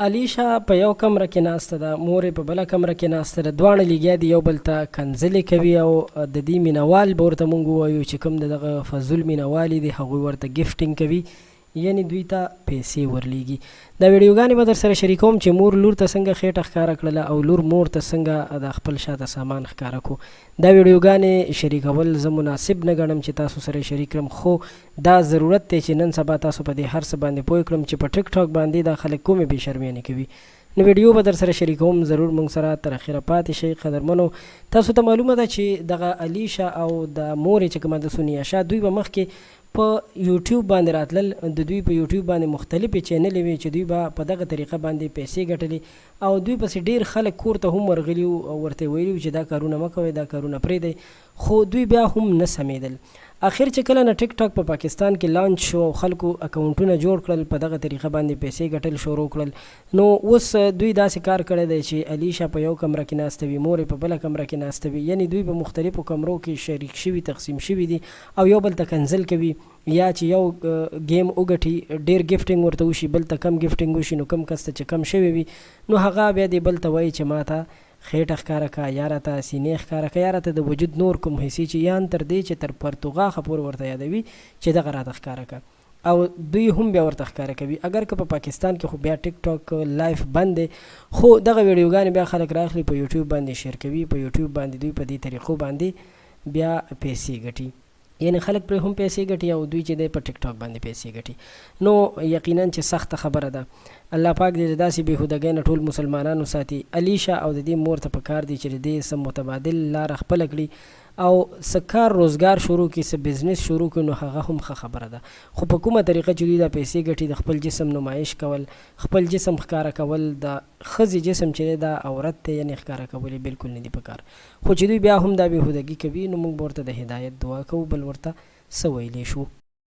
الیشا په یو کمره کې ناسته ده، مور یې په بله کمره کې ناسته ده، دواړه لګیا دي یو بل ته کنځلې کوي او د دې مینوال به ورته مونږ ووایو چې کوم د دغه فضول مینوالي دي هغوی ورته ګفټینګ کوي، یعنې دوی ته پیسې ورلیږي. دا ویډیوګانې به درسره شریکوم چې مور لور ته څنګه خېټه ښکاره کړله او لور مور ته څنګه د خپل شاته سامان ښکاره کړو. دا ویډیوګانې شریکول زه مناسب نه ګڼم چې تاسو سره یې شریک کړم خو دا ضرورت دی چې نن سبا تاسو په دې هر څه باندې پوه کړم چې په ټیک ټاک باندې دا خلک کومې بې شرمیانې کوي. نو ویډیو به درسره شریکوم، ضرور مونږ سره تر اخره پاتې شئ. قدرمنو تاسو ته معلومه ده چې دغه الیشا او د مور یې چې کومه ده سونیا شاه، دوی به مخکې په یوټیوب باندې راتلل، د دوی په یوټیوب باندې مختلفې چینلې وې چې دوی به په دغه طریقه باندې پیسې ګټلې او دوی پسې ډیر خلک کور ته هم ورغلي وو او ورته یې ویلي وو چې دا کارونه مه کوئ، دا کارونه پرېږدئ، خو دوی بیا هم نه سمېدل. اخر چې کله نه ټیک ټاک په پاکستان کې لانچ شو او خلکو اکونټونه جوړ کړل، په دغه طریقه باندې پیسې ګټل شروع کړل، نو اوس دوی داسې کار کړی دی چې الیشا په یو کمره کې ناسته وي، مور یې په بله کمره کې ناسته وي، یعنې دوی په مختلفو کمرو کې شریک شوي، تقسیم شوي دي او یو بل ته کنځل کوي، یا چې یو ګیم وګټي ډېر ګفټینګ ورته وشي، بل ته کم ګفټینګ وشي، نو کوم کس ته چې کم شوی وي نو هغه بیا دې بل ته وایي چې ماته خېټه ښکاره که، یا راته سینې ښکاره که، یا راته د وجود نور کوم حصې چې یان تر دې چې تر پرتوغاښه پورې ورته یادوي چې دغه راته ښکاره که او دوی هم بیا ورته ښکاره کوي. اګر که په پاکستان کې خو بیا ټیک ټاک لایف بند دی خو دغه ویډیوګانې بیا خلک راخلي په یوټیوب باندې شیر کوي، په یوټیوب باندې دوی په دې طریقو باندې بیا پیسې ګټي. یعنی خلک پرې هم پیسې ګټي او دوی چې دی په ټیک ټاک باندې پیسې ګټي، نو یقینا چې سخته خبره ده. الله پاک دې د داسې بیهودګۍ نه ټول مسلمانان وساتي. الیشا او د دې مور ته پکار دي چې د دې څه متبادل لاره خپله کړي او څه کار روزګار شروع کړي، څه بزنس شروع کړي، نو هغه هم ښه خبره ده. خو په کومه طریقه چې دوی دا پیسې ګټي، د خپل جسم نمایش کول، خپل جسم ښکاره کول، د ښځې جسم چې دی دا عورت دی، یعنی ښکاره کول یې بلکل نه دي پکار. خو چې دوی بیا هم دا بېهودګي کوي نو موږ به ورته د هدایت دعا کوو، بل ورته څه ویلی شو؟